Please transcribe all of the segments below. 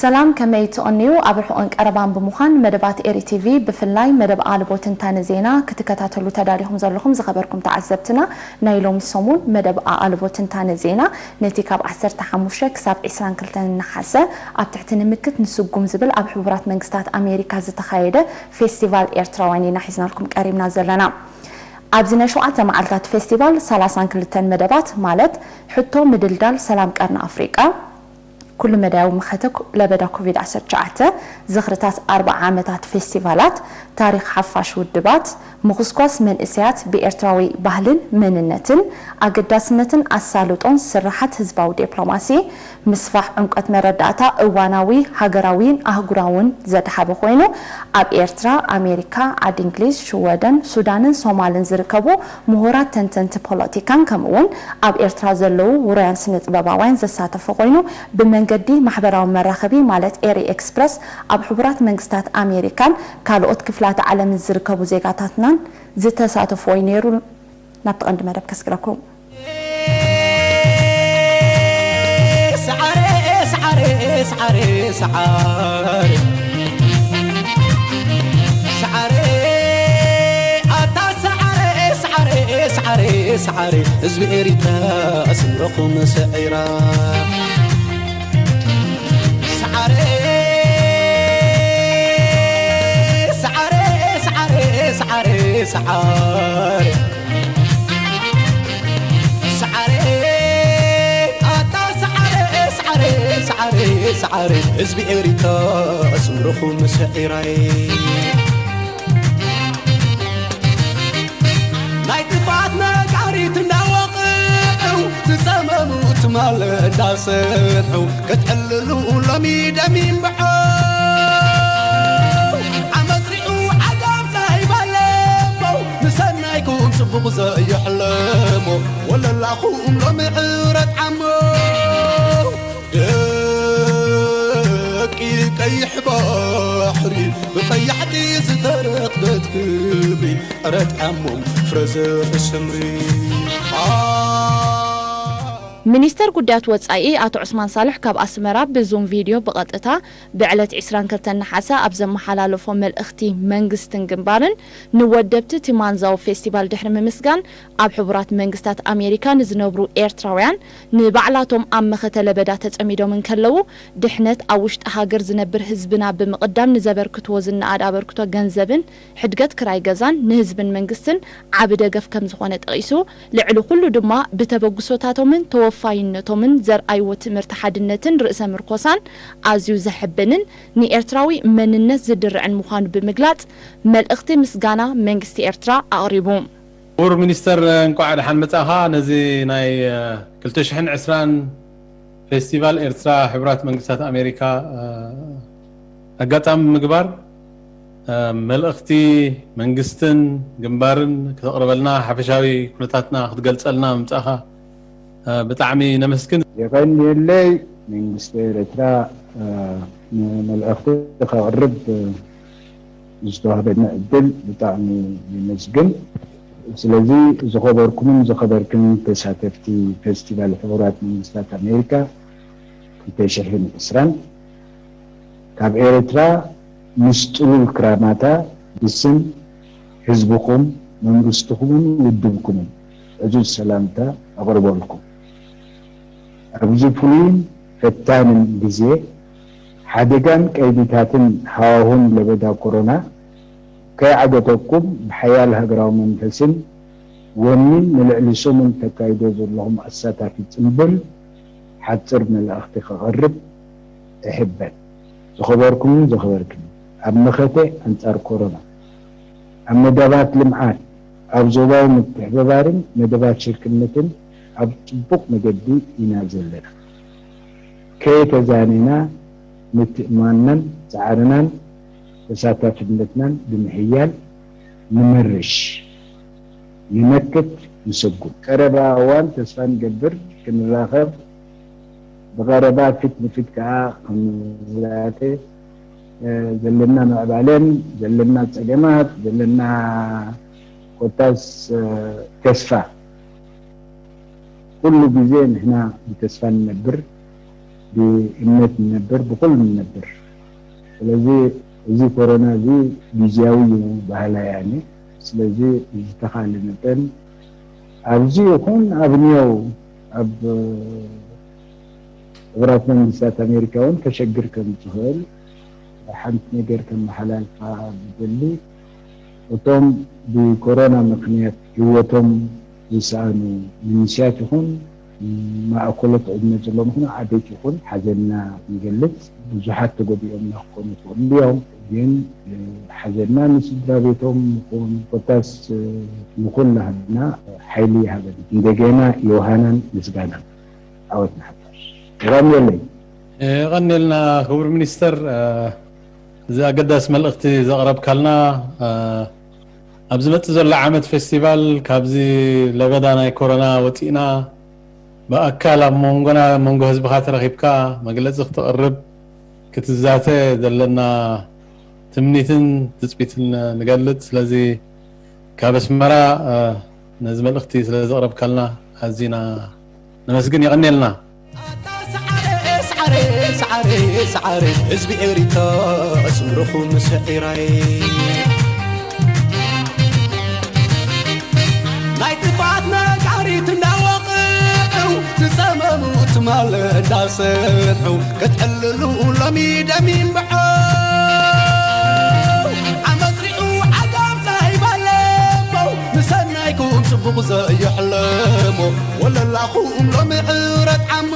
ሰላም፣ ከመይ ትቐንዩ? ኣብ ርሑቕን ቀረባን ብምዃን መደባት ኤሪ ቲቪ፣ ብፍላይ መደብ ኣልቦ ትንታነ ዜና ክትከታተሉ ተዳሊኹም ዘለኹም ዝኸበርኩም ተዓዘብትና፣ ናይ ሎሚ ሰሙን መደብ ኣልቦ ትንታነ ዜና ነቲ ካብ ዓሰርተ ሓሙሽተ ክሳብ ዕስራን ክልተን ነሓሰ ኣብ ትሕቲ ንምክት ንስጉም ዝብል ኣብ ሕቡራት መንግስታት ኣሜሪካ ዝተኻየደ ፌስቲቫል ኤርትራውያን ኢና ሒዝናልኩም ቀሪብና ዘለና። ኣብዚ ናይ ሸውዓተ መዓልታት ፌስቲቫል ሰላሳን ክልተን መደባት፣ ማለት ሕቶ፣ ምድልዳል፣ ሰላም ቀርኒ ኣፍሪቃ፣ ኩሉ መዳያዊ መኸተ ኮ- ለበዳ ኮቪድ ዓሰርተ ትሽዓተ፣ ዝኽርታት ኣርብዓ ዓመታት ፌስቲቫላት፣ ታሪኽ ሓፋሽ ውድባት፣ ምኹስኳስ መንእሰያት ብኤርትራዊ ባህልን መንነትን፣ ኣገዳስነትን ኣሳልጦን ስርሓት ህዝባዊ ዲፕሎማሲ፣ ምስፋሕ ዕምቆት መረዳእታ እዋናዊ፣ ሃገራዊን ኣህጉራውን ዘድሃበ ኮይኑ፣ ኣብ ኤርትራ፣ ኣሜሪካ፣ ዓዲ እንግሊዝ፣ ሽወደን፣ ሱዳንን ሶማልን ዝርከቡ ምሁራት፣ ተንተንቲ ፖለቲካን ከምኡውን ኣብ ኤርትራ ዘለዉ ውሩያን ስነ ጥበባውያን ዘሳተፈ ኮይኑ፣ ብመንገዲ ማሕበራዊ መራኸቢ ማለት ኤሪ ኤክስፕረስ ኣብ ሕቡራት መንግስታት ኣሜሪካን ካልኦት ክፍላተ ዓለምን ዝርከቡ ዜጋታትናን ዝተሳተፍዎ እዩ ነይሩ። ናብቲ ቀንዲ መደብ ከስግረኩም። ሰዓረ፣ ሰዓረ፣ ሰዓረ፣ ሰዓረ። ሰዓረ፣ ኣታ ሰዓረ፣ ሰዓረ፣ ሰዓረ፣ ሰዓረ። ህዝቢ ኤሪትራ ስምረኹም ሰዒራ። ሰዓረ፣ ሰዓረ፣ ሰዓረ፣ ሰዓረ፣ ሰዓረ። ሰዓረ፣ ኣታ ሰዓረ፣ ሰዓረ፣ ሰዓረ፣ ሰዓረ፣ ህዝቢ ኤሪትራ፣ ስምርኹም ሰዒራይ። ናይ ጥፍኣት ነጋሪት እናወቕዑ፣ ዝጸመሙ ትማል እንዳሰንሑ፣ ክትዕልሉ ሎሚ ደም ይንብዖ። ዓመት ሪኡ ዓጋብ ዛይባለሞ፣ ንሰናይኩም ጽቡቕ ዘየሕለሞ፣ ወለላኹም ሎሚ ዕረት ዓሞ። ደቂ ቀይሕ ባሕሪ፣ ብቐያሕቲ ዝተረኽበት ክብሪ፣ ዕረት ዓሞም ፍረ ዘርኢ ሰምሪ። ሚኒስተር ጉዳያት ወጻኢ ኣቶ ዑስማን ሳልሕ ካብ ኣስመራ ብዙም ቪድዮ ብቐጥታ ብዕለት ዕስራን ክልተን ነሓሰ ኣብ ዘመሓላለፎ መልእኽቲ፣ መንግስትን ግንባርን ንወደብቲ እቲ ማንዛው ፌስቲቫል ድሕሪ ምምስጋን፣ ኣብ ሕቡራት መንግስታት ኣሜሪካ ንዝነብሩ ኤርትራውያን፣ ንባዕላቶም ኣብ መኸተ ለበዳ ተጸሚዶም እንከለዉ፣ ድሕነት ኣብ ውሽጢ ሃገር ዝነብር ህዝብና ብምቕዳም ንዘበርክትዎ ዝነኣድ ኣበርክቶ ገንዘብን ሕድገት ክራይ ገዛን ንህዝብን መንግስትን ዓቢ ደገፍ ከም ዝኾነ ጠቒሱ፣ ልዕሊ ኩሉ ድማ ብተበግሶታቶምን ተወፋይነቶምን ዘርኣይዎ ትምህርቲ ሓድነትን ርእሰ ምርኮሳን ኣዝዩ ዘሐብንን ንኤርትራዊ መንነት ዝድርዕን ምዃኑ ብምግላጽ፣ መልእኽቲ ምስጋና መንግስቲ ኤርትራ ኣቕሪቡ። ክቡር ሚኒስተር፣ እንቋዕ ደሓን መጻኻ። ነዚ ናይ፣ እ፣ ክልተ ሽሕን ዕስራን ፌስቲቫል ኤርትራ ሕቡራት መንግስታት ኣሜሪካ፣ እ፣ ኣጋጣሚ ምግባር፣ እ፣ መልእኽቲ መንግስትን ግንባርን ክተቕርበልና፣ ሓፈሻዊ ኩነታትና ክትገልጸልና ምምጻእኻ፣ እ፣ ብጣዕሚ ነመስግን። የቐንየለይ። መንግስቲ ኤርትራ፣ እ፣ ንመልእኽቲ ከቕርብ፣ እ፣ ዝተዋህበኒ ዕድል ብጣዕሚ የመስግን። ስለዚ ዝኸበርኩምን ዝኸበርክን ተሳተፍቲ ፌስቲቫል ሕቡራት መንግስታት ኣሜሪካ ክልተ ሽሕን ዕስራን፣ ካብ ኤርትራ ምስ ጥሉል ክራማታ ብስም ህዝብኹም፣ መንግስትኹምን ውድብኩምን ዕዙዝ ሰላምታ ኣቕርበልኩም። ኣብዚ ፍሉይን ፈታንን ግዜ፣ ሓደጋን ቀይድታትን ሃዋሁን ለበዳ ኮሮና ከይዓገተኩም፣ ብሓያል ሃገራዊ መንፈስን ወኒን ንልዕሊ ሰሙን ተካይዶ ዘለኹም ኣሳታፊ ጽምብል ሓጽር መልእኽቲ ከቕርብ እሕበን። ዝኸበርኩምን ዝኸበርክን፣ ኣብ መኸተ ኣንጻር ኮሮና፣ ኣብ መደባት ልምዓት፣ ኣብ ዞባዊ ምትሕብባርን መደባት ሽርክነትን ኣብ ጽቡቕ መገዲ ኢና ዘለና። ከይተዛኒና ምትእምማንናን ጻዕርናን ተሳታፍነትናን ብምሕያል ንመርሽ፣ ንመክት፣ ንሰጉም። ቀረባ እዋን ተስፋ ንገብር ክንራኸብ፣ ብቐረባ ፊት ንፊት ከኣ ክንዛተ፣ እ፣ ዘለና ምዕባለን ዘለና ጸገማት ዘለና ኮታስ፣ እ፣ ተስፋ። ኩሉ ግዜ ንሕና ብተስፋ ንነብር። ብእምነት ንነብር፣ ብኹሉ ንነብር። ስለዚ እዚ ኮሮና እዚ ግዝያዊ እዩ ባህላ ያኔ። ስለዚ ዝተኻለ መጠን ኣብዚ ይኹን ኣብ ኒው ኣብ ሕቡራት መንግስታት ኣሜሪካ እውን ከሸግር ከም ዝኽእል ሓንቲ ነገር ከመሓላልፋ ዝደሊ፣ እቶም ብኮሮና ምኽንያት ህይወቶም ዝሰኣኑ መንእሰያት ይኹን ማእከሎት ዕድመ ዘለዎም ይኹን ዓበይቲ ይኹን ሓዘንና ንገልጽ። ብዙሓት ተጎዲኦም ክኾኑ ይኽእሉ እዮም፣ ግን ሓዘንና ንስድራ ቤቶም ይኹን ኮታስ ንኹላህና ሓይሊ ይሃበን። እንደገና ዮሃናን ምስጋናን። ዓወት ንሓፋሽ። የቐንየለይ። የቐንየልና ክቡር ሚኒስተር፣ እዚ ኣገዳሲ መልእኽቲ ዘቕረብካልና። ኣብ ዝመጽእ ዘሎ ዓመት ፌስቲቫል ካብዚ ለበዳ ናይ ኮሮና ወጺእና ብኣካል ኣብ መንጎና መንጎ ህዝብኻ ተረኺብካ መግለጺ ክትቕርብ ክትዛተ ዘለና ትምኒትን ትጽቢትን ንገልጽ። ስለዚ ካብ ኣስመራ ነዚ መልእኽቲ ስለ ዘቕረብካልና ኣዚና ነመስግን። የቐንየልና። ኣታ ሰዓረ ሰዓረ ሰዓረ ሰዓረ ህዝቢ ኤሪትራ ስምርኹም ስዒራይ ናይ ጥፍኣት ነጋሪት እናወቕዑ ዝጸመሙ ትማል እንዳሰምዑ ከጠልሉ ሎሚ ደም ይንብዖ ዓመት ሪኡ ዓጋብ ዘይበለሞ ንሰናይኩም ጽቡቕ ዘየሕለሞ ወለላኹም ሎሚ ዕረት ዓሞ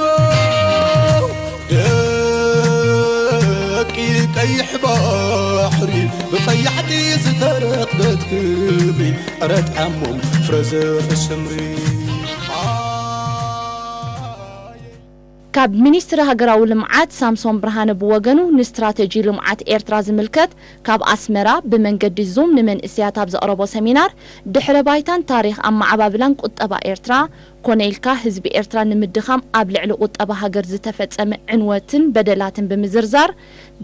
ደቂ ቀይሕ ባሕሪ ብጸያሕቲ ዝተረኽበት ክብሪ ዕረት ዓሞም ፍረ ዘርኢ ሰምሪ ካብ ሚኒስትሪ ሃገራዊ ልምዓት ሳምሶን ብርሃነ ብወገኑ ንስትራተጂ ልምዓት ኤርትራ ዝምልከት ካብ ኣስመራ ብመንገዲ ዙም ንመንእሰያት ኣብ ዘቕረቦ ሰሚናር ድሕረ ባይታን ታሪኽ ኣመዓባብላን ቁጠባ ኤርትራ ኮነ ኢልካ ህዝቢ ኤርትራ ንምድኻም ኣብ ልዕሊ ቁጠባ ሃገር ዝተፈጸመ ዕንወትን በደላትን ብምዝርዛር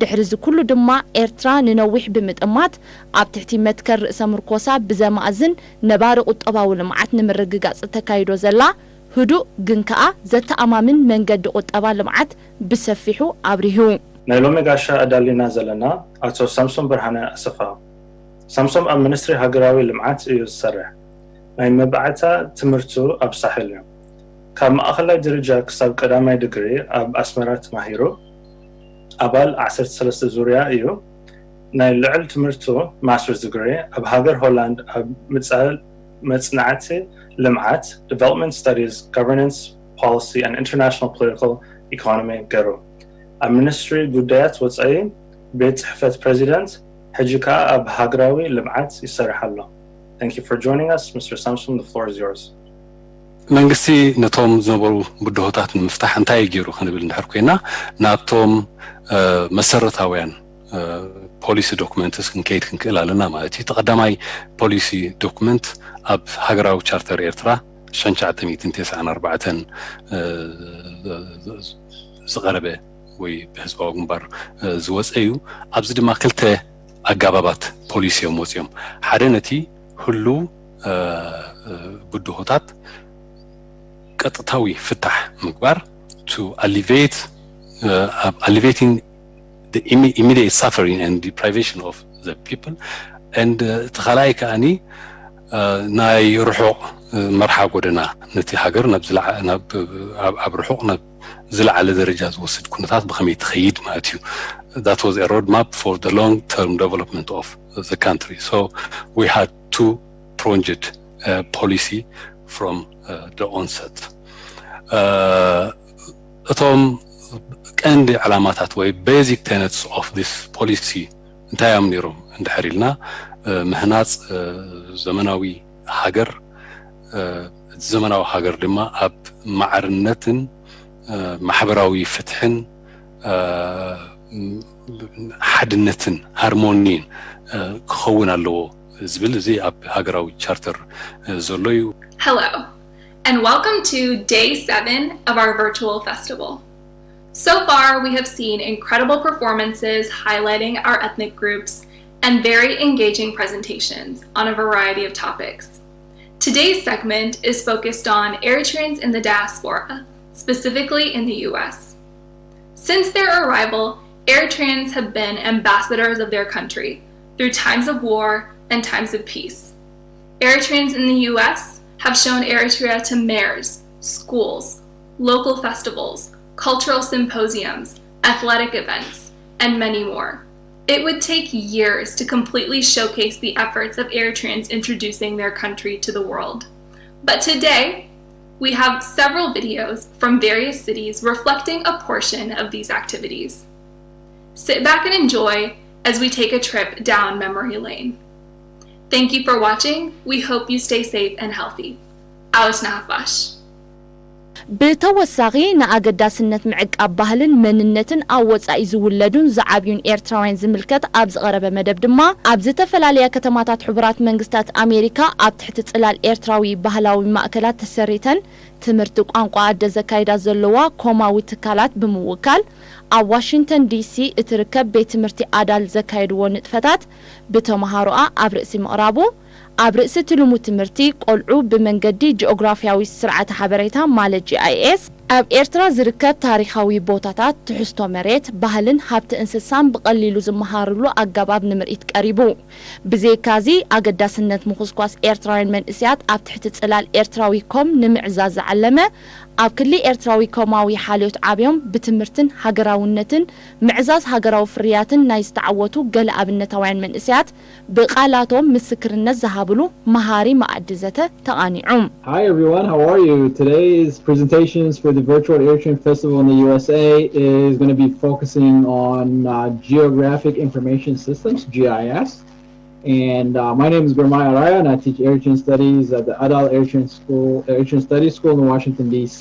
ድሕሪ እዚ ኩሉ ድማ ኤርትራ ንነዊሕ ብምጥማት ኣብ ትሕቲ መትከል ርእሰ ምርኮሳ ብዘማእዝን ነባሪ ቁጠባዊ ልምዓት ንምርግጋጽ ተካይዶ ዘላ ህዱእ ግን ከኣ ዘተኣማምን መንገዲ ቁጠባ ልምዓት ብሰፊሑ ኣብሪሁ። ናይ ሎሚ ጋሻ ኣዳሊና ዘለና ኣቶ ሳምሶን ብርሃነ ኣሰፋ። ሳምሶም ኣብ ሚኒስትሪ ሃገራዊ ልምዓት እዩ ዝሰርሕ። ናይ መባዕታ ትምህርቱ ኣብ ሳሕል እዩ። ካብ ማእኸላይ ደረጃ ክሳብ ቀዳማይ ድግሪ ኣብ ኣስመራ ተማሂሩ። ኣባል ዓሰርተ ሰለስተ ዙርያ እዩ። ናይ ልዕል ትምህርቱ ማስተርስ ዲግሪ ኣብ ሃገር ሆላንድ ኣብ ምጻል መጽናዕቲ ልምዓት Development Studies Governance Policy and International Political Economy ገሩ ኣብ ሚኒስትሪ ጉዳያት ወጻኢ ቤት ጽሕፈት ፕሬዚደንት ሕጂ ከኣ ኣብ ሃገራዊ ልምዓት ይሰርሕ ኣሎ። Thank you for joining us, Mister Samson. The floor is yours. መንግስቲ ነቶም ዝነበሩ ብድሆታት ንምፍታሕ እንታይ እዩ ገይሩ ክንብል እንድሕር ኮይና ናብቶም መሰረታውያን ፖሊሲ ዶክመንትስ ክንከይድ ክንክእል ኣለና ማለት እዩ። እቲ ቀዳማይ ፖሊሲ ዶክመንት ኣብ ሃገራዊ ቻርተር ኤርትራ ሸንሸዓተ ሚእትን ተስዓን ኣርባዕተን ዝቐረበ ወይ ብህዝባዊ ግንባር ዝወፀ እዩ። ኣብዚ ድማ ክልተ ኣጋባባት ፖሊሲ እዮም ወፂኦም። ሓደ ነቲ ህሉው ብድሆታት ቀጥታዊ ፍታሕ ምግባር to alleviate alleviating the immediate suffering and deprivation of the people and እቲ ካልኣይ ከኣኒ ናይ ርሑቕ መርሓ ጎደና ነቲ ሃገር ኣብ ርሑቕ ናብ ዝለዓለ ደረጃ ዝወስድ ኩነታት ብኸመይ ትኸይድ ማለት እዩ። That was a road map for the long term development of the country. So we had two pronged policy from the onset. እቶም ቀንዲ ዕላማታት ወይ basic tenets of this policy እንታይ እዮም ነይሮም እንድሕር ኢልና ምህናፅ ዘመናዊ ሃገር፣ ዘመናዊ ሃገር ድማ ኣብ ማዕርነትን ማሕበራዊ ፍትሕን ሓድነትን ሃርሞኒን ክኸውን ኣለዎ ዝብል እዚ ኣብ ሃገራዊ ቻርተር ዘሎ እዩ። Hello, and welcome to day seven of our virtual festival. So far, we have seen incredible performances highlighting our ethnic groups and very engaging presentations on a variety of topics. Today's segment is focused on Eritreans in the diaspora, specifically in the U S. Since their arrival, Eritreans have been ambassadors of their country through times of war and times of peace. Eritreans in the U S have shown Eritrea to mayors, schools, local festivals, cultural symposiums, athletic events, and many more. It would take years to completely showcase the efforts of Eritreans introducing their country to the world. But today, we have several videos from various cities reflecting a portion of these activities. Sit back and enjoy as we take a trip down memory lane. Thank you for watching. We hope you stay safe and healthy. Awis Nahafash. ብተወሳኺ ንኣገዳስነት ምዕቃብ ባህልን መንነትን ኣብ ወጻኢ ዝውለዱን ዝዓብዩን ኤርትራውያን ዝምልከት ኣብ ዝቐረበ መደብ ድማ ኣብ ዝተፈላለያ ከተማታት ሕቡራት መንግስታት ኣሜሪካ ኣብ ትሕቲ ጽላል ኤርትራዊ ባህላዊ ማእከላት ተሰሪተን ትምህርቲ ቋንቋ ኣደ ዘካይዳ ዘለዋ ኮማዊ ትካላት ብምውካል ኣብ ዋሽንግተን ዲሲ እትርከብ ቤት ትምህርቲ ኣዳል ዘካየድዎ ንጥፈታት ብተምሃሮኣ ኣብ ርእሲ ምቕራቡ ኣብ ርእሲ እቲ ልሙድ ትምህርቲ ቆልዑ ብመንገዲ ጂኦግራፍያዊ ስርዓተ ሓበሬታ ማለት ጂ ኣይ ኤስ ኣብ ኤርትራ ዝርከብ ታሪኻዊ ቦታታት፣ ትሕዝቶ መሬት፣ ባህልን ሃብቲ እንስሳን ብቐሊሉ ዝመሃርሉ ኣገባብ ንምርኢት ቀሪቡ። ብዘይካዚ ኣገዳስነት ምኹስኳስ ኤርትራውያን መንእሰያት ኣብ ትሕቲ ጽላል ኤርትራዊ ኮም ንምዕዛዝ ዝዓለመ ኣብ ክሊ ኤርትራዊ ኮማዊ ሓልዮት ዓብዮም ብትምህርትን ሃገራውነትን ምዕዛዝ ሃገራዊ ፍርያትን ናይ ዝተዓወቱ ገለ ኣብነታውያን መንእሰያት ብቓላቶም ምስክርነት ዝሃብሉ መሃሪ መኣዲ ዘተ ተቓኒዑ። Hi everyone, how are you? Today's presentations for the Virtual Eritrean Festival in the U S A is going to be focusing on uh, Geographic Information Systems, G I S. And uh, my name is Girmay Araya, and I teach Eritrean Studies at the Adal Eritrean School, Eritrean Studies School in Washington, D C.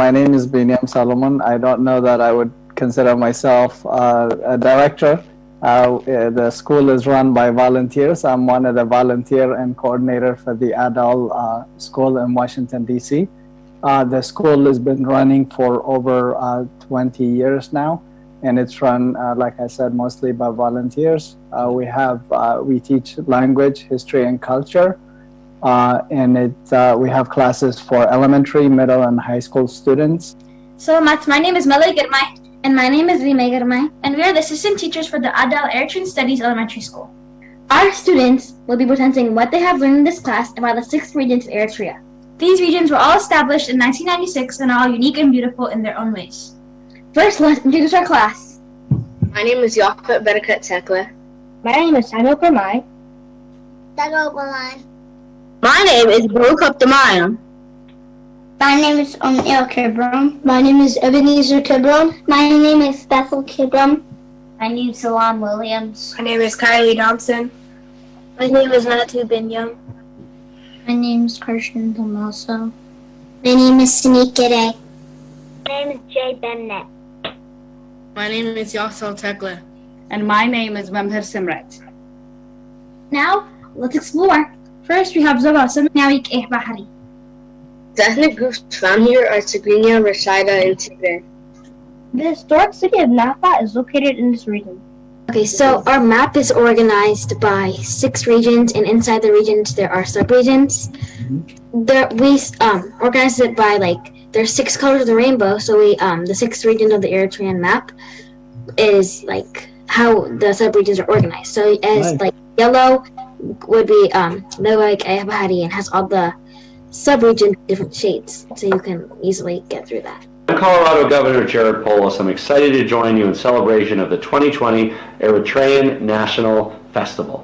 My name is Binyam Salomon. I don't know that I would consider myself uh, a director. Uh, the school is run by volunteers. I'm one of the volunteer and coordinator for the Adal uh, School in Washington, D C. Uh, the school has been running for over uh, twenty years now, and it's run, uh, like I said, mostly by volunteers. Uh, we have uh, we teach language, history, and culture, uh, and it uh, we have classes for elementary, middle, and high school students. So, Mats, my name is Mele Girmay. And my name is Rime Girmay. And we are the assistant teachers for the Adal Eritrean Studies Elementary School. Our students will be presenting what they have learned in this class about the six regions of Eritrea. These regions were all established in nineteen ninety-six and are all unique and beautiful in their own ways. First, let's introduce our class. My name is Yafet Barakat Tekle. My name is Samuel Kermai. Samuel Balan. My name is Baruch Abdamaya. My name is Omniel Kebron. My name is Ebenezer Kebron. My name is Bethel Kebron. My name is Salam Williams. My name is Kylie Thompson. My name is Natu Binyam. My name is Carson Tomaso. My name is Sneak Gidday. My name is Jay Bemnet. My name is Yasel Tekle. And my name is Memher Simret. Now, let's explore. First, we have Zoba Samawi Keh Bahari. Ethnic groups found here are Tigrinya, Rashaida, and Tigray. The historic city of Nafa is located in this region. Okay, so our map is organized by six regions, and inside the regions there are subregions. There we um organize it by like there's six colors of the rainbow, so we um the six regions of the Eritrean map is like how the subregions are organized. So as like yellow would be um Lewa Bahari and has all the subregion different shades, so you can easily get through that. I'm Colorado Governor Jared Polis. I'm excited to join you in celebration of the twenty twenty Eritrean National Festival.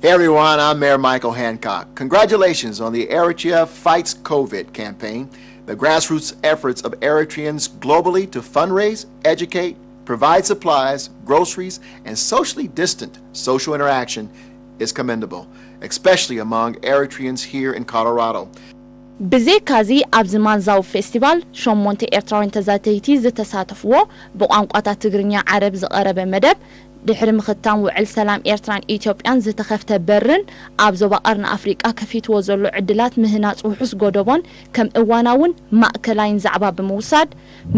Hey everyone, I'm Mayor Michael Hancock. Congratulations on the Eritrea Fights COVID campaign. The grassroots efforts of Eritreans globally to fundraise, educate, provide supplies, groceries, and socially distant social interaction is commendable, especially among Eritreans here in Colorado. ብዘይካዚ ኣብዚ ማንዛው ፌስቲቫል ሸሞንተ ኤርትራውያን ተዛተይቲ ዝተሳተፍዎ ብቋንቋታት ትግርኛ ዓረብ ዝቐረበ መደብ ድሕሪ ምኽታም ውዕል ሰላም ኤርትራን ኢትዮጵያን ዝተኸፍተ በርን ኣብ ዞባ ቀርኒ ኣፍሪቃ ከፊትዎ ዘሎ ዕድላት ምህናጽ ውሑስ ጎደቦን ከም እዋናውን ማእከላይን ዛዕባ ብምውሳድ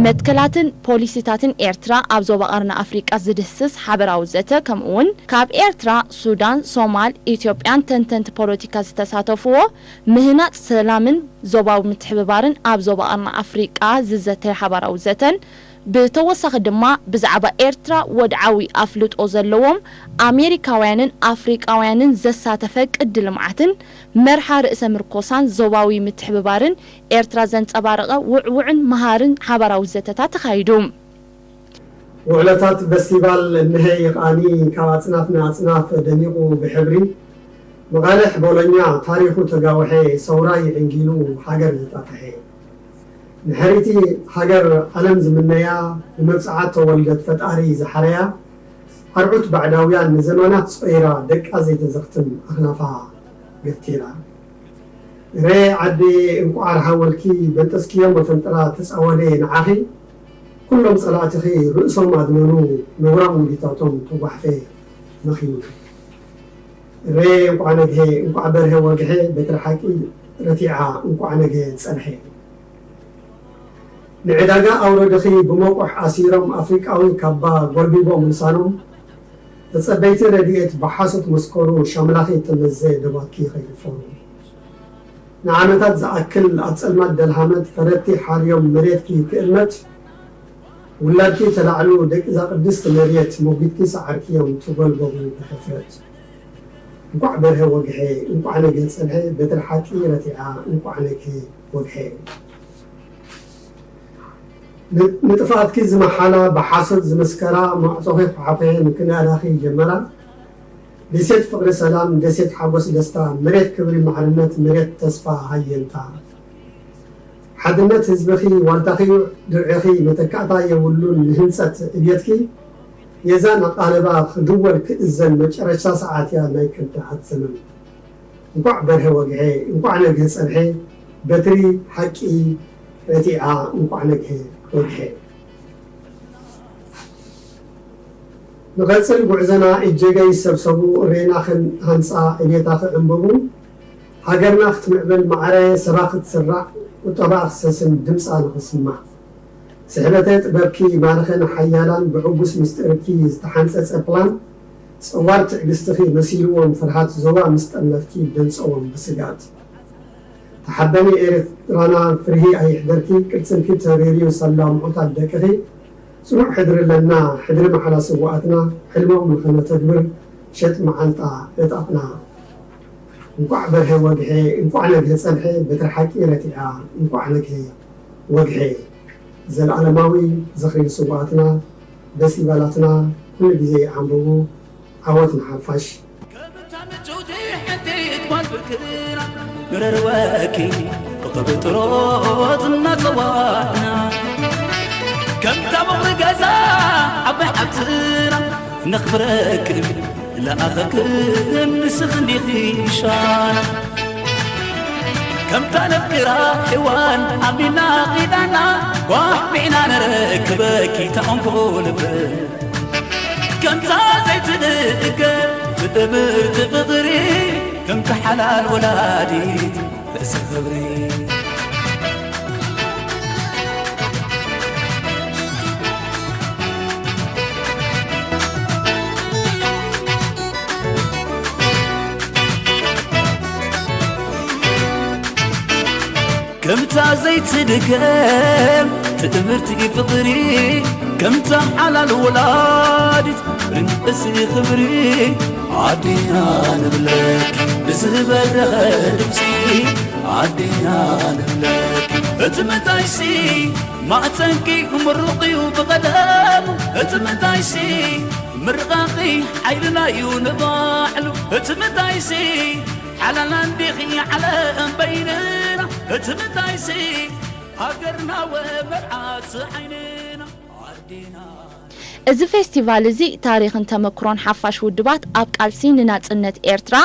መትከላትን ፖሊሲታትን ኤርትራ ኣብ ዞባ ቀርኒ ኣፍሪቃ ዝድህስስ ሓበራዊ ዘተ ከምኡውን ካብ ኤርትራ፣ ሱዳን፣ ሶማል፣ ኢትዮጵያን ተንተንቲ ፖለቲካ ዝተሳተፍዎ ምህናጽ ሰላምን ዞባዊ ምትሕብባርን ኣብ ዞባ ቀርኒ ኣፍሪቃ ዝዘተ ሓባራዊ ዘተን ብተወሳኺ ድማ ብዛዕባ ኤርትራ ወድዓዊ ኣፍልጦ ዘለዎም ኣሜሪካውያንን ኣፍሪቃውያንን ዘሳተፈ ቅዲ ልምዓትን መርሓ ርእሰ ምርኮሳን ዞባዊ ምትሕብባርን ኤርትራ ዘንጸባረቐ ውዕውዕን መሃርን ሓባራዊ ዘተታት ተኻይዱ። ውዕለታት ፈስቲቫል እነሀ ይቃኒ ካብ ኣጽናፍ ንኣጽናፍ ደሚቑ ብሕብሪ መቓልሕ ቦሎኛ ታሪኹ ተጋውሐ ሰውራ ይዕንጊሉ ሃገር ዝጣጥሐ ንሕሪቲ ሃገር ዓለም ዝምነያ ንመብጽዓት ተወልደት ፈጣሪ ዝሓረያ ኣርዑት ባዕዳውያን ንዘመናት ጾይራ ደቃ ዘይተዘኽትም ኣኽናፋ ገፍቲራ። እረ ዓደየ እንቋዕ ረሃወልኪ በንጠስክዮ መፈንጥራ ተጻወደ ንዓኺ ኩሎም ጸላእትኺ ርእሶም ኣድነኑ ነውራም ውዲታቶም ተጓሕፈ መኺኑ። እረ እንቋዕ ነግሄ እንቋዕ በርሀ ወግሐ በትሪ ሓቂ ረቲዓ እንቋዕ ነግሄ ጸንሐ። ንዕዳጋ ኣውረድኺ ብመቑሕ ኣሲሮም ኣፍሪቃዊ ካባ ጎልቢቦም ልሳኖም ተጸበይቲ ረድኤት ብሓሶት መስከሩ ሻምላኺ ተመዘ ደባትኪ ከይድፈሩ። ንዓመታት ዝኣክል ኣብ ጸልማት ደልሃመት ፈረድቲ ሓርዮም መሬትኪ ክእመት ውላድኪ ተላዕሉ ደቂዛ ቅድስቲ መሬት ሞጒትኪ ሰዓርክዮም ትጎልበቡ ብሕፍረት። እንቋዕ በርሀ ወግሐ እንቋዕ ነግህ ጸንሐ በትሪ ሓቂ ረቲዓ እንቋዕ ነግህ ወግሐ። ንጥፍኣትኪ ዝመሓላ ብሓሶት ዝመስከራ ማዕጾኺ ኳዕኮየ ንክናዳኺ ጀመራ። ደሴት ፍቕሪ ሰላም ደሴት ሓጎስ ደስታ መሬት ክብሪ ማዕርነት መሬት ተስፋ ሃየንታ ሓድነት ህዝብኺ ዋልታኺ ድርዕኺ መተካእታ የብሉን ንህንጸት ዕብየትኪ የዛን ኣቓልባ ክድወል ክእዘን መጨረሽታ ሰዓት እያ ናይ ከዳዓት ዘመን። እንኳዕ በርሀ ወግሐ እንኳዕ ነግህ ጸንሐ በትሪ ሓቂ ረቲዓ እንኳዕ ነግህ ወግሐ። ንቐጽል ጉዕዘና እጀገይ ሰብሰቡ እሬና ክን ሃንጻ ዕቤታ ክዕንብቡ ሃገርና ክትምዕብል ማዕረ ሰባ ክትስራዕ ቁጠባ ክሰስን ድምጻ ንኽስማዕ ስሕበተ ጥበብኪ ማርኸን ሓያላን ብዕጉስ ምስጢርኪ ዝተሓንጸጸ ፕላን ጸዋር ትዕግስትኺ መሲልዎም ፍርሃት ዞባ ምስ ጠለፍኪ ደንጸዎም ብስግኣት ተሓበኒ ኤርትራና ፍርሂ ኣይሕደርኪ ቅልጽምኪ ተሪርዩ ሳላ ምዑታት ደቅኺ ጽኑዕ ሕድሪ ኣለና ሕድሪ ማሕላ ስውኣትና ሕልሞም ንኸነተግብር ሸጥ መዓንጣ ዕጣቕና እንቋዕ በርሀ ወግሐ እንቋዕ ነግሀ ጸንሐ በትሪ ሓቂ ረቲዓ እንቋዕ ነግሀ ወግሐ ዘልኣለማዊ ዝኽሪ ንስውኣትና ፈስቲቫላትና ኩሉ ግዜ ይዓንብቡ ዓወት ንሓፋሽ። ከምታ ምጭውቲ ሕንጢት ጓል ብርክና ንረርወኪ ብቕብጥሮት እናጸዋዕና ከምታ ምቕሪ ገዛ ዓባይ ሓብትና ነኽብረክን ለኣኸክን ንስኽ እንዲኺ ምሻና ከምታ ነፍቅራ ሔዋን ኣሚና ኺዳና ጓሕ ቢዕና ነረክበኪ ተቐንኮ ልበ ከምታ ዘይትድገ ትእምርቲ ፍቕሪ ከምታ ሓላል ወላዲት ርእሲ ክብሪ ከምታ ዘይትድገም ትእምርቲ ፍቕሪ ከምታ ሓላል ወላዲት ርእሲ ክብሪ ኣዴና ንብለኪ ብዝበረኸ ድምፂ ኣዴና ንብለኪ እቲ ምንታይሲ ማዕፀንኪ ምሩቕ እዩ ብቐደሙ እቲ ምንታይሲ ምርቓኺ ሓይልና እዩ ንባዕሉ እቲ ምንታይሲ ሓላል ኣዴኺ ዓለም በይንና እቲ ምንታይሲ ሃገርና ወመርዓት ዓይንና ኣዴና እዚ ፌስቲቫል እዚ ታሪኽን ተመክሮን ሓፋሽ ውድባት ኣብ ቃልሲ ንናጽነት ኤርትራ፣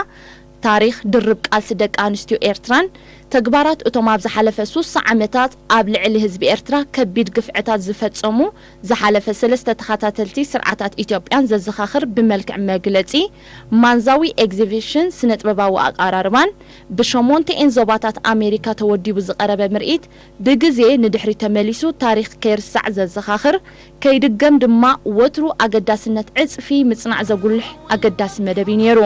ታሪኽ ድርብ ቃልሲ ደቂ ኣንስትዮ ኤርትራን ተግባራት እቶም ኣብ ዝሓለፈ ሱሳ ዓመታት ኣብ ልዕሊ ህዝቢ ኤርትራ ከቢድ ግፍዕታት ዝፈጸሙ ዝሓለፈ ሰለስተ ተኸታተልቲ ስርዓታት ኢትዮጵያን ዘዘኻኽር ብመልክዕ መግለጺ ማንዛዊ ኤግዚቢሽን ስነጥበባዊ ኣቐራርባን ብሸሞንተኤን ዞባታት ኣሜሪካ ተወዲቡ ዝቐረበ ምርኢት ብግዜ ንድሕሪት ተመሊሱ ታሪኽ ከይርሳዕ ዘዘኻኽር፣ ከይድገም ድማ ወትሩ ኣገዳስነት ዕጽፊ ምጽናዕ ዘጉልሕ ኣገዳሲ መደብ እዩ ነይሩ።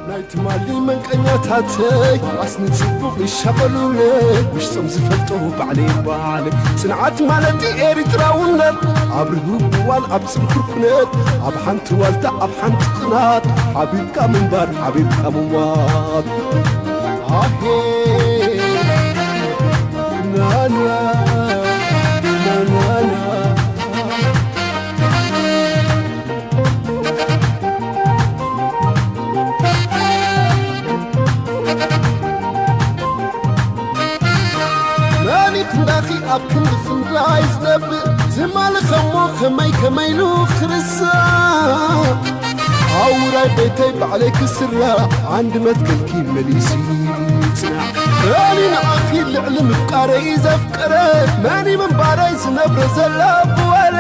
ናይ ትማሊ መንቀኛታተይ ኣስኒ ጽቡቕ ይሻቐሉለይ፣ ውሽጦም ዝፈልጦ ባዕለይ ባዕለይ። ጽንዓት ማለት ኤሪትራውነት፣ ኣብ ርሁብ እዋን ኣብ ጽንኩር ኩነት፣ ኣብ ሓንቲ ዋልታ ኣብ ሓንቲ ጽናት፣ ሓቢርካ ምንባር ሓቢርካ ምሟት። ኣሄ ናና ናናና መን ይኽንዳኺ ኣብ ክንዲ ፍንዳይ ዝነብእ ትማሊ ኸሞ ከመይ ከመይ ኢሉ ክርስዕ ኣውራይ ቤተይ ባዕለይ ክስራዕ ዓንዲ መትከልኪ መሊሱ ይጽናዕ መን ንዓኺ ልዕሊ ምፍቃረይ ዘፍቀረ መን ምንባረይ ዝነብረ ዘሎ ብወለ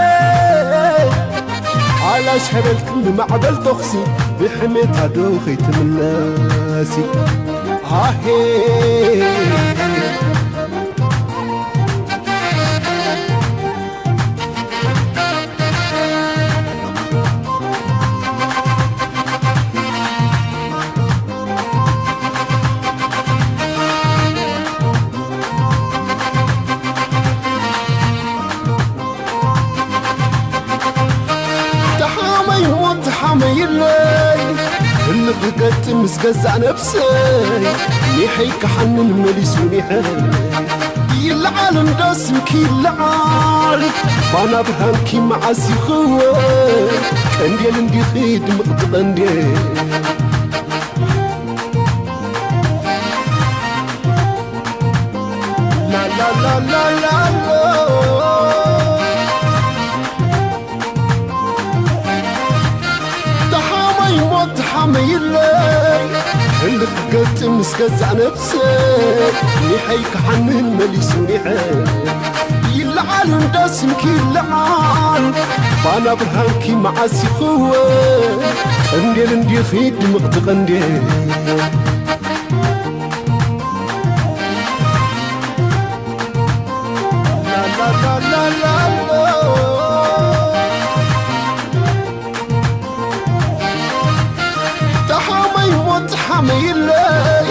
ሓላሽ ሐበልክን ብማዕበል ተኹሲ ብሕሜታ ዶ ኸይትምለሲ ሃሄ ተሓመይ ሞት ተሓመይለይ ህልኽ ገጥ ምስ ገዛእ ነብሰይ ኒሐይ ክሓንን መሊሱ ኒሐይ ይለዓል እንዶ ስምኪ ይለዓል ባና ብርሃንኪ መዓዝ ይኽወል ቀንዴል እንዲኺ ድምቕቲ ቀንዴል ላላላላላሎ ተሓመይ ሞት ተሓመይለይ ህልኽ ገጥ ምስ ገዛእ ነብሰይ ኒሐይ ክሓንን መሊሱ ኒሐይ ይለዓል እንዳ ስምኪ ይለዓል ባና ብርሃንኪ መዓስ ይኽወል ቀንዴል እንዲኺ ድምቕቲ ቀንዴል ተሓመይ ሞት ሓመይለይ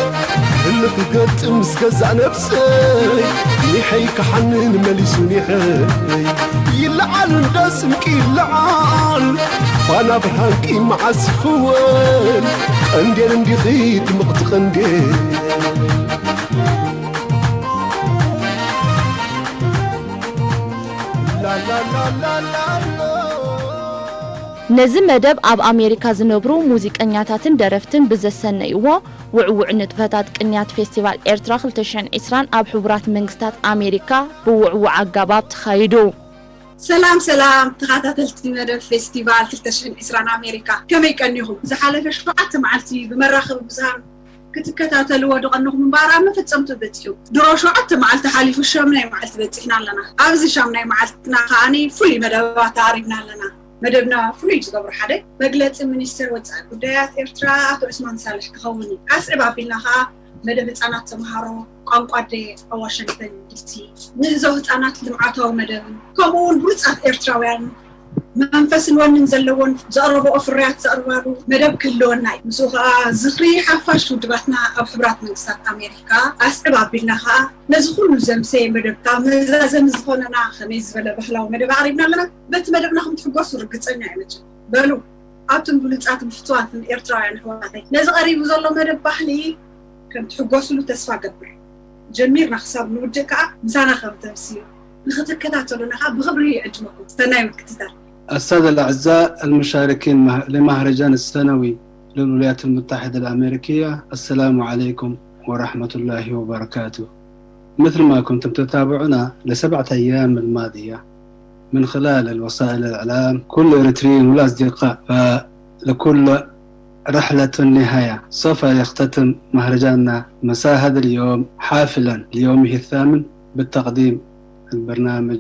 ህልኽ ገጥ ምስ ገዛእ ነብሰይ ኒሐይ ክሓንን መሊሱ ኒሐይ ይለዓል እንዳ ስምቂ ይለዓል ባና ብርሃንቂ መዓስ ይኽወል ቀንዴል እንዲኺ ድምቕቲ ቀንዴል ነዚ መደብ ኣብ ኣሜሪካ ዝነብሩ ሙዚቀኛታትን ደረፍትን ብዘሰነይዎ ውዕውዕ ንጥፈታት ቅንያት ፌስቲቫል ኤርትራ ክልተ ሽሕን ዕስራን ኣብ ሕቡራት መንግስታት ኣሜሪካ ብውዕውዕ ኣጋባብ ተኻይዱ። ሰላም ሰላም ተኻታተልቲ መደብ ፌስቲቫል ክልተ ሽሕን ዕስራን ኣሜሪካ ከመይ ቀኒኹም? ዝሓለፈ ሸውዓተ መዓልቲ ብመራኸቢ ብዙሃን ክትከታተልዎ ድቐንኹም እምበኣር ኣብ መፈጸምቱ በጺሑ። ድሮ ሸውዓተ መዓልቲ ሓሊፉ ሸምናይ መዓልቲ በጺሕና ኣለና። ኣብዚ ሻምናይ መዓልትና ከኣ ፍሉይ መደባት ኣቕሪብና ኣለና። መደብና ፍሉይ ዝገብሮ ሓደ፣ መግለጺ ሚኒስትር ወጻኢ ጉዳያት ኤርትራ ኣቶ ዑስማን ሳልሕ ክኸውን እዩ። ኣስዕብ ኣቢልና ከኣ መደብ ህጻናት ተምሃሮ ቋንቋ ኣደ ኣብ ዋሽንግተን ዲሲ፣ ምህዞ ህጻናት ልምዓታዊ መደብን ከምኡ እውን ብሉጻት ኤርትራውያን መንፈስን ወንን ዘለዎን ዘቕረብኦ ፍርያት ዘቕርባሉ መደብ ክህልወና እዩ። ምስኡ ከኣ ዝኽሪ ሓፋሽ ውድባትና ኣብ ሕቡራት መንግስታት ኣሜሪካ ኣስዕብ ኣቢልና ከኣ ነዚ ኩሉ ዘምሰየ መደብካ መዛዘሚ ዝኾነና ከመይ ዝበለ ባህላዊ መደብ ኣቕሪብና ኣለና። በቲ መደብና ከም ትሕጎሱ ርግጸኛ እየ መቸም። በሉ ኣቱም ብሉጻትን ፍቱዋትን ኤርትራውያን ኣሕዋተይ ነዚ ቀሪቡ ዘሎ መደብ ባህሊ ከም ትሕጎስሉ ተስፋ እገብር። ጀሚርና ክሳብ ንውድእ ከኣ ምሳና ከም ተምስዩ ንኽትከታተሉና ከኣ ብኽብሪ ይዕድመኩም። ሰናይ ምክትታል። السادة الأعزاء المشاركين مه- لمهرجان السنوي للولايات المتحدة الأمريكية، السلام عليكم ورحمة الله وبركاته. مثل ما كنتم تتابعونا لسبعة أيام الماضية من خلال الوسائل الإعلام، كل إريتريين والأصدقاء، فلكل رحلة نهاية. سوف يختتم مهرجاننا مساء هذا اليوم حافلا ليومه الثامن بالتقديم البرنامج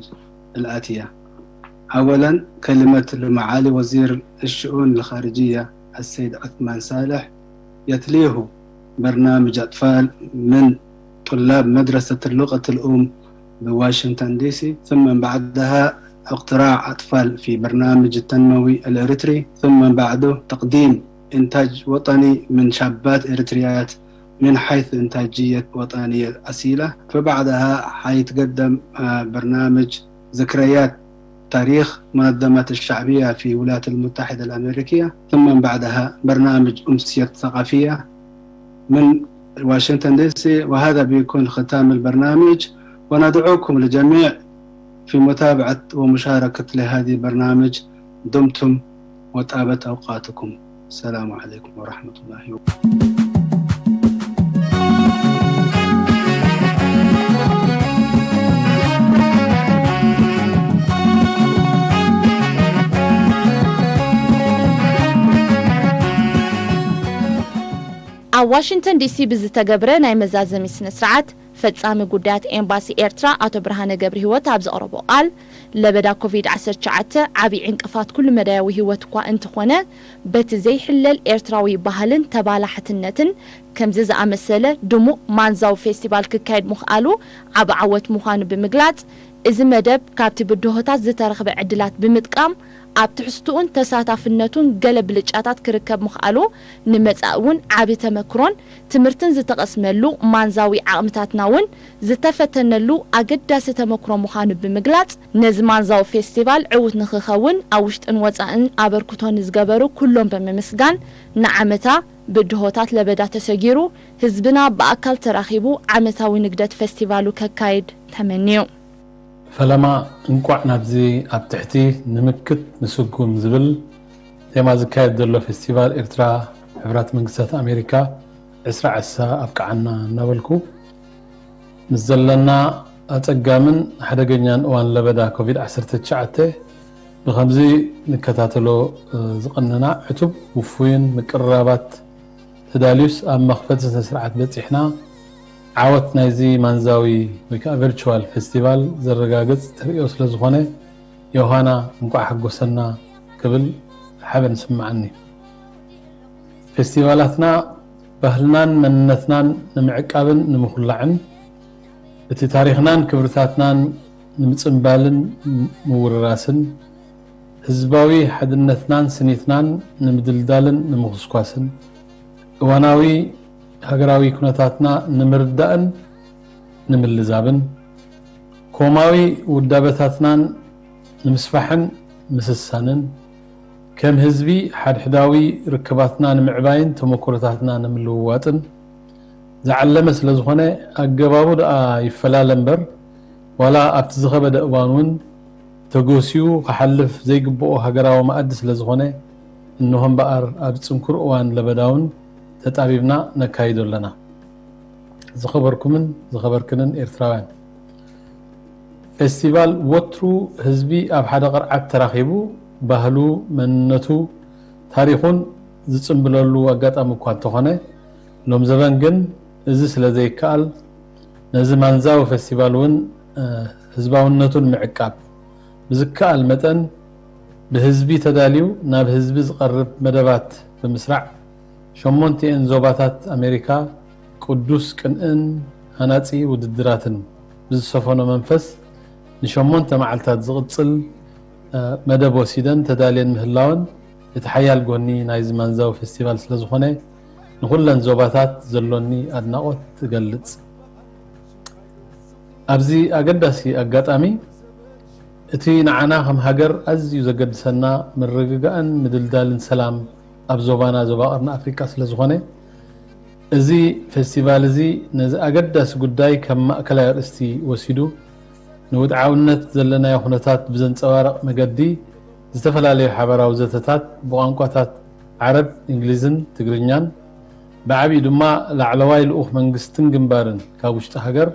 الآتية. أولا كلمة لمعالي وزير الشؤون الخارجية السيد عثمان صالح، يتليه برنامج أطفال من طلاب مدرسة اللغة الأم بواشنطن دي سي، ثم بعدها اقتراع أطفال في برنامج التنموي الإريتري، ثم بعده تقديم إنتاج وطني من شابات إريتريات من حيث إنتاجية وطنية أصيلة. فبعدها حيتقدم، آه، برنامج ذكريات تاريخ منظمة الشعبية في الولايات المتحدة الأمريكية، ثم بعدها برنامج أمسية ثقافية من واشنطن دي سي. وهذا بيكون ختام البرنامج، وندعوكم لجميع في متابعة ومشاركة لهذه البرنامج. دمتم وطابت أوقاتكم. السلام عليكم ورحمة الله وبركاته. ኣብ ዋሽንግተን ዲሲ ብዝተገብረ ናይ መዛዘሚ ስነ ስርዓት፣ ፈጻሚ ጉዳያት ኤምባሲ ኤርትራ ኣቶ ብርሃነ ገብረሂወት ኣብ ዘቕረቦ ቃል፣ ለበዳ ኮቪድ ዓሰርተ ትሽዓተ ዓቢ ዕንቅፋት ኩሉ መዳያዊ ህይወት እኳ እንተኾነ፣ በቲ ዘይሕለል ኤርትራዊ ባህልን ተባላሕትነትን ከምዚ ዝኣመሰለ ድሙቕ ማንዛዊ ፌስቲቫል ክካየድ ምኽኣሉ ዓቢ ዓወት ምዃኑ ብምግላጽ፣ እዚ መደብ ካብቲ ብድሆታት ዝተረኽበ ዕድላት ብምጥቃም ኣብ ትሕዝትኡን ተሳታፍነቱን ገለ ብልጫታት ክርከብ ምኽኣሉ ንመጻኢ እውን ዓቢ ተመክሮን ትምህርትን ዝተቐስመሉ ማንዛዊ ዓቕምታትና እውን ዝተፈተነሉ ኣገዳሲ ተመክሮ ምዃኑ ብምግላጽ፣ ነዚ ማንዛዊ ፌስቲቫል ዕዉት ንኽኸውን ኣብ ውሽጥን ወጻእን ኣበርክቶ ንዝገበሩ ኩሎም ብምምስጋን፣ ንዓመታ ብድሆታት ለበዳ ተሰጊሩ ህዝብና ብኣካል ተራኺቡ ዓመታዊ ንግደት ፌስቲቫሉ ከካይድ ተመንዩ። ፈለማ እንቋዕ ናብዚ ኣብ ትሕቲ ንምክት ንስጉም ዝብል ቴማ ዝካየድ ዘሎ ፌስቲቫል ኤርትራ ሕቡራት መንግስታት ኣሜሪካ ዕስራ ዕሳ ኣብቅዓና እናበልኩ፣ ምስ ዘለና ኣጸጋምን ሓደገኛን እዋን ለበዳ ኮቪድ ዓሰርተ ትሽዓተ ብኸምዚ ንከታተሎ ዝቐነና ዕቱብ ውፉይን ምቅርራባት ተዳልዩስ ኣብ መኽፈቲ ስነ ስርዓት በጺሕና ዓወት ናይዚ ማንዛዊ ወይ ከዓ ቨርቹዋል ፌስቲቫል ዘረጋግጽ ተርእዮ ስለ ዝኾነ ዮሃና እንቋዕ ሓጎሰና ክብል ሓበን ይስምዓኒ። ፌስቲቫላትና ባህልናን መንነትናን ንምዕቃብን ንምኹላዕን እቲ ታሪኽናን ክብርታትናን ንምጽንባልን ምውርራስን ህዝባዊ ሓድነትናን ስኒትናን ንምድልዳልን ንምኹስኳስን እዋናዊ ሃገራዊ ኩነታትና ንምርዳእን ንምልዛብን ኮማዊ ውዳበታትናን ንምስፋሕን ምስሳንን ከም ህዝቢ ሓድሕዳዊ ርክባትና ንምዕባይን ተመክሮታትና ንምልውዋጥን ዝዓለመ ስለ ዝኾነ ኣገባቡ ደኣ ይፈላለ እምበር ዋላ ኣብቲ ዝኸበደ እዋን እውን ተጎስዩ ክሓልፍ ዘይግብኦ ሃገራዊ መኣዲ ስለ ዝኾነ እንሆ እምበኣር ኣብ ጽንኩር እዋን ለበዳ እውን ተጣቢብና ነካይዶ ኣለና። ዝኸበርኩምን ዝኸበርክንን ኤርትራውያን፣ ፌስቲቫል ወትሩ ህዝቢ ኣብ ሓደ ቅርዓት ተራኺቡ ባህሉ፣ መንነቱ፣ ታሪኹን ዝጽንብለሉ ኣጋጣሚ እኳ እንተኾነ፣ ሎም ዘበን ግን እዚ ስለ ዘይከኣል ነዚ ማንዛዊ ፌስቲቫል እውን ህዝባውነቱ ንምዕቃብ ብዝከኣል መጠን ብህዝቢ ተዳልዩ ናብ ህዝቢ ዝቐርብ መደባት ብምስራዕ ሸሞንቲኤን ዞባታት ኣሜሪካ ቅዱስ ቅንእን ሃናጺ ውድድራትን ብዝሰፈኖ መንፈስ ንሸሞንተ መዓልታት ዝቕጽል መደብ ወሲደን ተዳልየን ምህላወን እቲ ሓያል ጎኒ ናይዚ ማንዛዊ ፌስቲቫል ስለዝኾነ ንኹለን ዞባታት ዘሎኒ ኣድናቖት እገልጽ። ኣብዚ ኣገዳሲ ኣጋጣሚ እቲ ንዓና ከም ሃገር ኣዝዩ ዘገድሰና ምርግጋእን ምድልዳልን ሰላም ኣብ ዞባና ዞባ ቀርኒ ኣፍሪቃ ስለዝኾነ እዚ ፌስቲቫል እዚ ነዚ ኣገዳሲ ጉዳይ ከም ማእከላይ ኣርእስቲ ወሲዱ ንውድዓውነት ዘለናዮ ኩነታት ብዘንጸባርቕ መገዲ ዝተፈላለዩ ሓበራዊ ዘተታት ብቋንቋታት ዓረብ፣ እንግሊዝን ትግርኛን ብዓቢኡ ድማ ላዕለዋይ ልኡኽ መንግስትን ግንባርን ካብ ውሽጢ ሃገር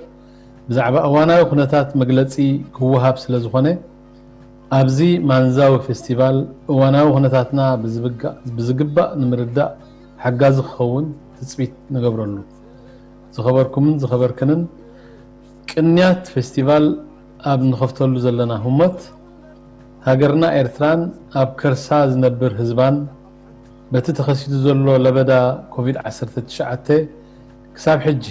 ብዛዕባ እዋናዊ ኩነታት መግለጺ ክወሃብ ስለዝኾነ ኣብዚ ማንዛዊ ፌስቲቫል እዋናዊ ኩነታትና ብዝግባእ ንምርዳእ ሓጋዚ ክኸውን ትፅቢት ንገብረሉ። ዝኸበርኩምን ዝኸበርክንን ቅንያት ፌስቲቫል ኣብ ንኸፍተሉ ዘለና ህሞት ሃገርና ኤርትራን ኣብ ከርሳ ዝነብር ህዝባን በቲ ተኸሲቱ ዘሎ ለበዳ ኮቪድ ዓሰርተ ትሽዓተ ክሳብ ሕጂ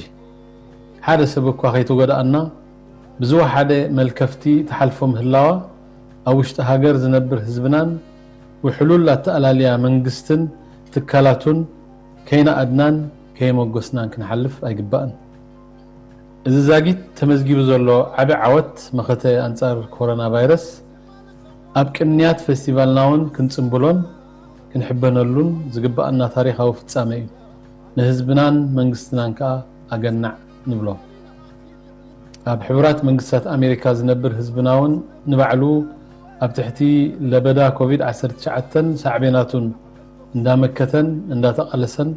ሓደ ሰብ እኳ ከይተጎድኣና ብዝወሓደ መልከፍቲ ትሓልፎ ምህላዋ ኣብ ውሽጢ ሃገር ዝነብር ህዝብናን ውሕሉል ኣተኣላልያ መንግስትን ትካላቱን ከይነኣድናን ከየመጎስናን ክንሓልፍ ኣይግባእን። እዚ ዛጊት ተመዝጊቡ ዘሎ ዓቢ ዓወት መኸተ ኣንጻር ኮሮና ቫይረስ ኣብ ቅንያት ፌስቲቫልና እውን ክንጽንብሎን ክንሕበነሉን ዝግባኣና ታሪኻዊ ፍጻመ እዩ። ንህዝብናን መንግስትናን ከኣ ኣገናዕ ንብሎ። ኣብ ሕቡራት መንግስታት ኣሜሪካ ዝነብር ህዝብና እውን ንባዕሉ ኣብ ትሕቲ ለበዳ ኮቪድ ዓሰርተ ትሽዓተ ሳዕቤናቱን እንዳመከተን እንዳተቓለሰን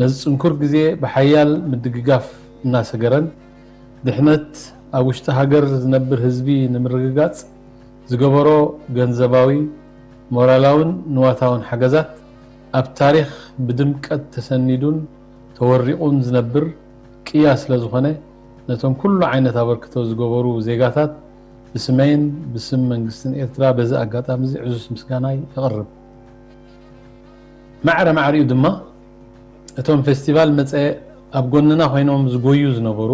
ነዚ ጽንኩር ግዜ ብሓያል ምድግጋፍ እናሰገረን ድሕነት ኣብ ውሽጢ ሃገር ዝነብር ህዝቢ ንምርግጋጽ ዝገበሮ ገንዘባዊ፣ ሞራላውን ንዋታውን ሓገዛት ኣብ ታሪኽ ብድምቀት ተሰኒዱን ተወሪቑን ዝነብር ቅያ ስለ ዝኾነ፣ ነቶም ኩሉ ዓይነት ኣበርክቶ ዝገበሩ ዜጋታት ብስመይን ብስም መንግስትን ኤርትራ በዚ ኣጋጣሚ እዚ ዕዙዝ ምስጋናይ የቕርብ። ማዕረ ማዕሪኡ ድማ እቶም ፌስቲቫል መጸ ኣብ ጎንና ኮይኖም ዝጎዩ ዝነበሩ፣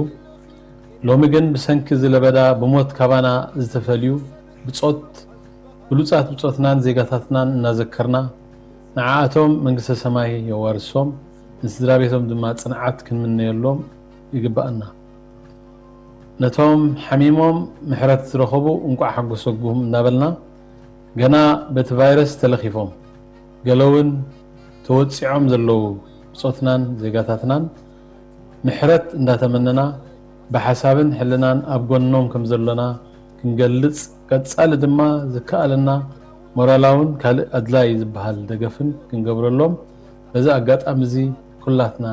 ሎሚ ግን ብሰንኪ እዚ ለበዳ ብሞት ካባና ዝተፈልዩ ብጾት፣ ብሉጻት ብጾትናን ዜጋታትናን እናዘከርና፣ ንዓኣቶም መንግስተ ሰማይ የዋርሶም፣ ንስድራ ቤቶም ድማ ጽንዓት ክንምነየሎም ይግባኣና። ነቶም ሓሚሞም ምሕረት ዝረኸቡ እንቋዕ ሓጎሰኩም እናበልና፣ ገና በቲ ቫይረስ ተለኺፎም፣ ገለ እውን ተወጺዖም ዘለዉ ብጾትናን ዜጋታትናን ምሕረት እንዳተመነና፣ ብሓሳብን ሕልናን ኣብ ጎኖም ከም ዘሎና ክንገልጽ፣ ቀጻሊ ድማ ዝከኣለና ሞራላውን ካልእ ኣድላይ ዝበሃል ደገፍን ክንገብረሎም በዚ ኣጋጣሚ እዚ ኩላትና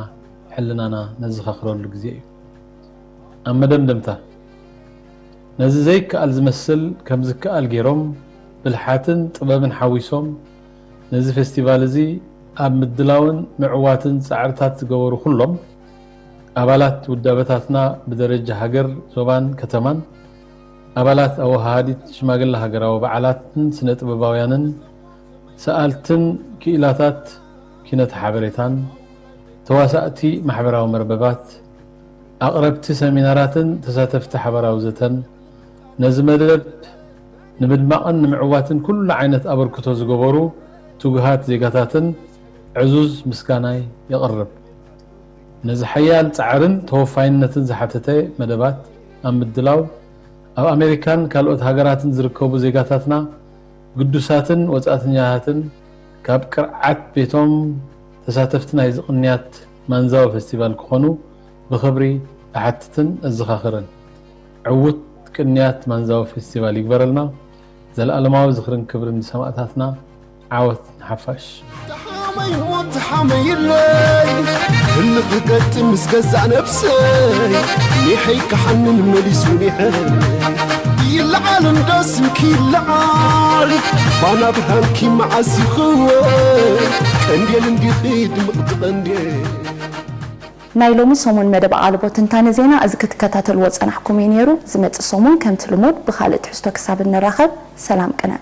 ሕልናና ነዘኻኽረሉ ግዜ እዩ። ኣብ መደምደምታ፣ ነዚ ዘይከኣል ዝመስል ከም ዝከኣል ገይሮም ብልሓትን ጥበብን ሓዊሶም ነዚ ፌስቲቫል እዚ ኣብ ምድላውን ምዕዋትን ጻዕርታት ዝገበሩ ኩሎም ኣባላት ውዳበታትና ብደረጃ ሃገር፣ ዞባን ከተማን፣ ኣባላት ኣወሃሃዲት ሽማግለ ሃገራዊ በዓላትን ስነ ጥበባውያንን፣ ሰኣልትን ክኢላታት ኪነት ሓበሬታን፣ ተዋሳእቲ ማሕበራዊ መርበባት፣ ኣቕረብቲ ሰሚናራትን ተሳተፍቲ ሓባራዊ ዘተን፣ ነዚ መደብ ንምድማቕን ንምዕዋትን ኩሉ ዓይነት ኣበርክቶ ዝገበሩ ትጉሃት ዜጋታትን ዕዙዝ ምስጋናይ የቕርብ። ነዚ ሓያል ጻዕርን ተወፋይነትን ዝሓተተ መደባት ኣብ ምድላው፣ ኣብ ኣሜሪካን ካልኦት ሃገራትን ዝርከቡ ዜጋታትና ግዱሳትን ወጻእተኛታትን ካብ ቅርዓት ቤቶም ተሳተፍቲ ናይዚ ቅንያት ማንዛዊ ፌስቲቫል ክኾኑ ብኽብሪ እሓትትን እዘኻኽርን። ዕዉት ቅንያት ማንዛዊ ፌስቲቫል ይግበረልና። ዘለኣለማዊ ዝኽርን ክብርን ንሰማእታትና። ዓወት ንሓፋሽ። ተሓመይ ሞት ተሓመይለይ፣ ህልኽ ገጥ ምስ ገዛእ ነብሰይ፣ ኒሐይ ክሓንን መሊሱ ኒሐይ። ይለዓል እንዶ ስምኪ ይለዓል፣ ባና ብርሃንኪ መዓስ ይኽወል፣ ቀንዴል እንዲኺ ድምቕቲ ቀንዴል። ናይ ሎሚ ሰሙን መደብ ኣቓልቦ ትንታነ ዜና እዚ ክትከታተልዎ ጸናሕኩም እዩ ነይሩ። ዝመጽእ ሰሙን ከምቲ ልሙድ ብኻልእ ትሕዝቶ ክሳብ እንራኸብ ሰላም ቅነ።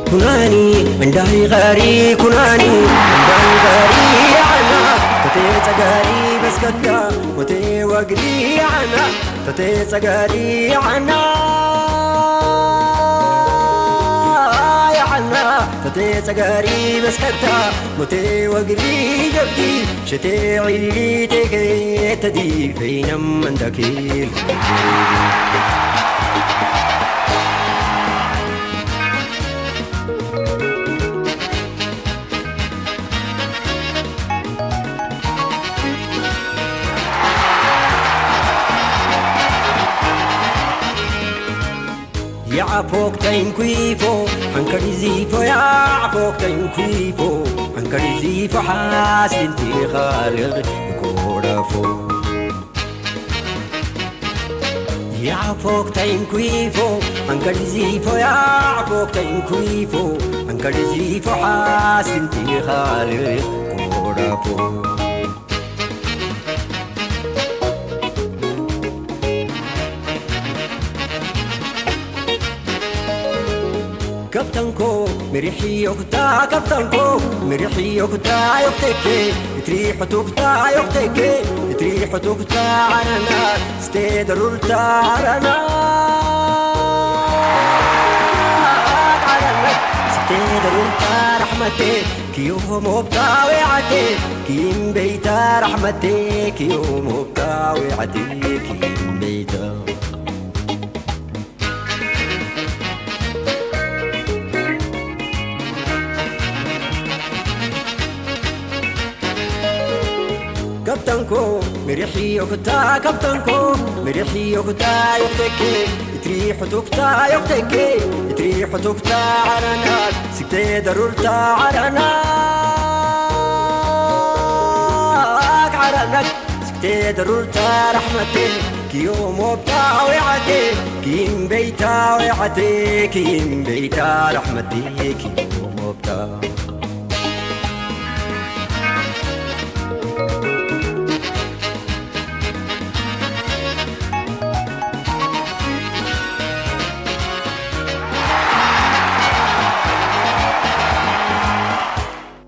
ኩናኒ እንዳይ ቐሪ ኩናኒ እንዳይ ቐሪ ዓና ኮቴ ጸጋሪ በስከካ ኮቴ ወግሪ ዓና ኮቴ ጸጋሪ ዓና ዓና ኮቴ ጸጋሪ በስከካ ኮቴ ወግሪ ገብዲ ሸቴ ዒሊቴ ከየተዲ ፈይነም እንዳኪል يعفوك تنكويفو، عنكري زيفو، يعفوك تنكويفو، عنكري زيفو، حاسين في خالق كورفو. يعفوك تنكويفو، عنكري زيفو، يعفوك تنكويفو، عنكري زيفو، حاسين في خالق كورفو. كابتنكو مريحي يوكتا، كابتنكو مريحي يوكتا يوكتكي، اتريح توكتا يوكتكي، اتريح توكتا عرنا، ستي ضرورتا عرنا، عرنا، ستي ضرورتا رحمتي، كيوم وبتا ويعتي، كيم بيتا رحمتي، كيوم وبتا ويعتي، كيم بيتا. كابتنكو مريحي يوكتا، كابتنكو مريحي يوكتا يوكتكي، اتريح توكتا يوكتكي، اتريح توكتا عرنات، سكتي ضرورتا عرنات، عرنات. ستي ضرورتا رحمتي، كيوم وبتا ويعتي، كيم بيتا ويعتي، كيم بيتا رحمتي، كيوم وبتا.